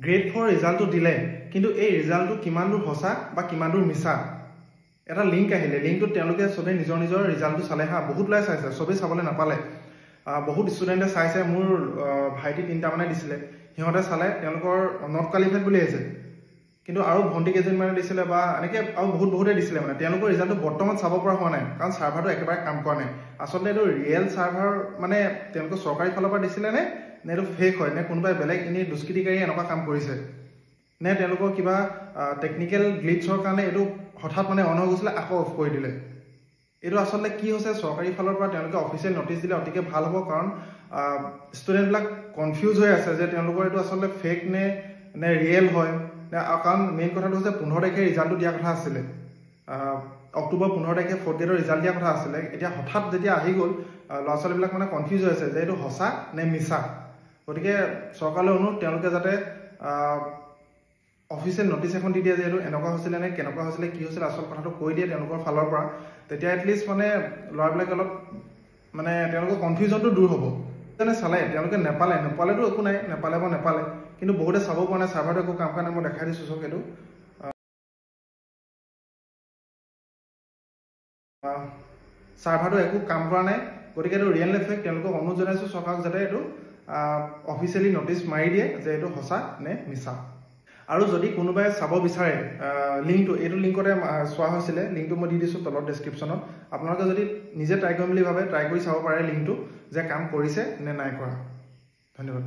Grade 4 ৰিজাল্টটো দিলে, কিন্তু এই ৰিজাল্টটো কিমান দূৰ সঁচা বা কিমান দূৰ মিছা, এটা লিংক আহিলে, লিংকটোত তেওঁলোকে চবেই নিজৰ নিজৰ ৰিজাল্টটো চালে। হা, বহুত ল'ৰাই চাইছে, চবেই চাবলৈ নাপালে, বহুত ষ্টুডেণ্টে চাইছে। মোৰ ভাইটি তিনিটামানে দিছিলে, সিহঁতে চালে, তেওঁলোকৰ not qualified বুলি আহিছে। কিন্তু আৰু ভণ্টি কেইজনীমানে দিছিলে বা এনেকৈ আৰু বহুতে দিছিলে, মানে তেওঁলোকৰ ৰিজাল্টটো বৰ্তমান চাব পৰা হোৱা নাই, কাৰণ ছাৰ্ভাৰটো একেবাৰে কাম কৰা নাই। আচলতে এইটো ৰিয়েল ছাৰ্ভাৰ মানে তেওঁলোকৰ চৰকাৰী ফালৰ পৰা দিছিলে নে এইটো ফেক হয়, নে কোনোবাই বেলেগ এনেই দুষ্কৃতিকাৰীয়ে এনেকুৱা কাম কৰিছে, নে তেওঁলোকৰ কিবা টেকনিকেল গ্লিটছৰ কাৰণে এইটো হঠাৎ মানে অন হৈ গৈছিলে, আকৌ অফ কৰি দিলে। এইটো আচলতে কি হৈছে, চৰকাৰী ফালৰ পৰা তেওঁলোকে অফিচিয়েল নটিচ দিলে অতিকে ভাল হ'ব, কাৰণ ষ্টুডেণ্টবিলাক কনফিউজ হৈ আছে যে তেওঁলোকৰ এইটো আচলতে ফেক নে ৰিয়েল হয়। কাৰণ মেইন কথাটো হৈছে 15 তাৰিখে ৰিজাল্টটো দিয়া কথা আছিলে, অক্টোবৰ 15 তাৰিখে ফ'ৰ্থ গ্ৰেডৰ ৰিজাল্ট দিয়া কথা আছিলে। এতিয়া হঠাৎ যেতিয়া আহি গ'ল, ল'ৰা ছোৱালীবিলাক মানে কনফিউজ হৈ আছে যে এইটো সঁচা নে মিছা। গতিকে চৰকাৰলৈ অনুৰোধ, তেওঁলোকে যাতে অফিচিয়েল নটিচ এখন দি দিয়ে যে এইটো এনেকুৱা হৈছিলে নে কেনেকুৱা হৈছিলে, কি হৈছিলে, আচল কথাটো কৈ দিয়ে তেওঁলোকৰ ফালৰ পৰা। তেতিয়া এটলিষ্ট মানে ল'ৰাবিলাকে অলপ মানে তেওঁলোকৰ কনফিউজনটো দূৰ হ'ব। যেনে চালে তেওঁলোকে নেপালে, নেপালেতো একো নাই, নেপালে বা নেপালে, কিন্তু বহুতে চাব পৰা নাই, ছাৰ্ভাৰটো একো কাম কৰা নাই। মই দেখাই দিছোঁ চব, এইটো ছাৰ্ভাৰটো একো কাম কৰা নাই। গতিকে এইটো ৰিয়েল নে ফেক, তেওঁলোকক অনুৰোধ জনাইছোঁ চৰকাৰক যাতে এইটো অফিচিয়েলি নটিচ মাৰি দিয়ে যে এইটো সঁচা নে মিছা। আৰু যদি কোনোবাই চাব বিচাৰে লিংকটো, এইটো লিংকতে চোৱা হৈছিলে, লিংকটো মই দি দিছোঁ তলত ডেছক্ৰিপশ্যনত। আপোনালোকে যদি নিজে ট্ৰাই কৰিম বুলি ভাবে, ট্ৰাই কৰি চাব পাৰে লিংকটো যে কাম কৰিছে নে নাই কৰা। ধন্যবাদ।